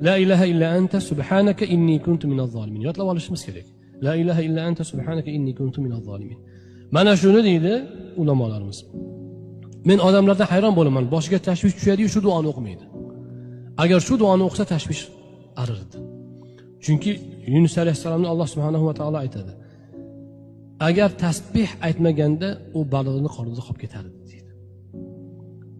La ilaha illa anta subhanaka inni kuntu minaz zolimin. Yodlab olishimiz kerak. La ilaha illa anta subhanaka inni kuntu minaz zolimin. Mana shuni deydi ulamolarimiz. Men odamlardan hayron bo'laman. Boshiga tashvish tushadi-yu, shu duoni o'qimaydi. Agar shu duoni o'qisa tashvish arirdi. Chunki Yunus alayhissalomni Alloh subhanahu va taolo aytadi. Agar tasbih aytmaganda u baliqni qornida qolib ketardi deydi.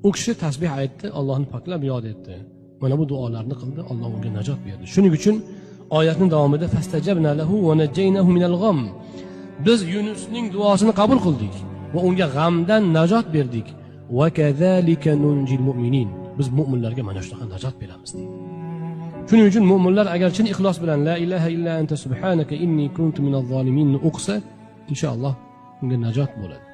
U kishi tasbih aytdi, Allohni poklab yod etdi. Mana bu duolarni qildi, Alloh unga najot berdi. Shuning uchun oyatning davomida fastajabna lahu va najaynahu minal g'am. Biz Yunusning duosini qabul qildik va unga g'amdan najot berdik. Va kazalika nunjil mu'minin. Biz mu'minlarga mana shunaqa najot beramiz deydi. Shuning uchun mu'minlar agar chin ixlos bilan la ilaha illa anta subhanaka inni kuntu minaz zolimin o'qisa, inshaalloh unga najot bo'ladi.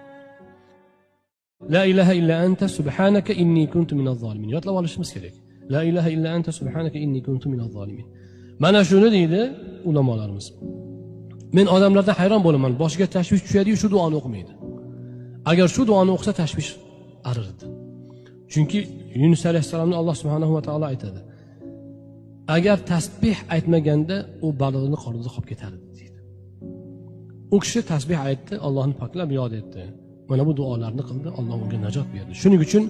La ilaha illa anta subhanaka inni kuntu minaz zolimin. Yodlab olishimiz kerak. La ilaha illa anta subhanaka inni kuntu minaz zolimin. Mana shuni deydi ulamolarimiz. Men odamlardan hayron bo'laman. Boshiga tashvish tushadi-yu, shu duoni o'qimaydi. Agar shu duoni o'qisa tashvish arirdi. Chunki Yunus alayhissalomni Alloh subhanahu va taolo aytadi. Agar tasbih aytmaganda u baliqni qornida qolib ketardi deydi. U kishi tasbih aytdi, Allohni poklab yod etdi. Mana bu duolarni qildi, Alloh unga najot berdi. Shuning uchun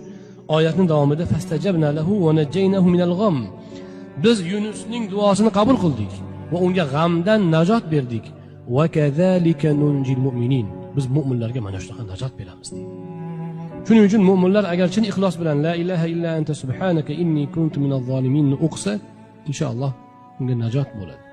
oyatning davomida fastajabna lahu va najaynahu minal g'am. Biz Yunusning duosini qabul qildik va unga g'amdan najot berdik. Va kazalika nunjil mu'minin. Biz mu'minlarga mana shunaqa najot beramiz deydi. Shuning uchun mu'minlar agar chin ixlos bilan la ilaha illa anta subhanaka inni kuntu minaz zolimin o'qisa, inshaalloh unga najot bo'ladi.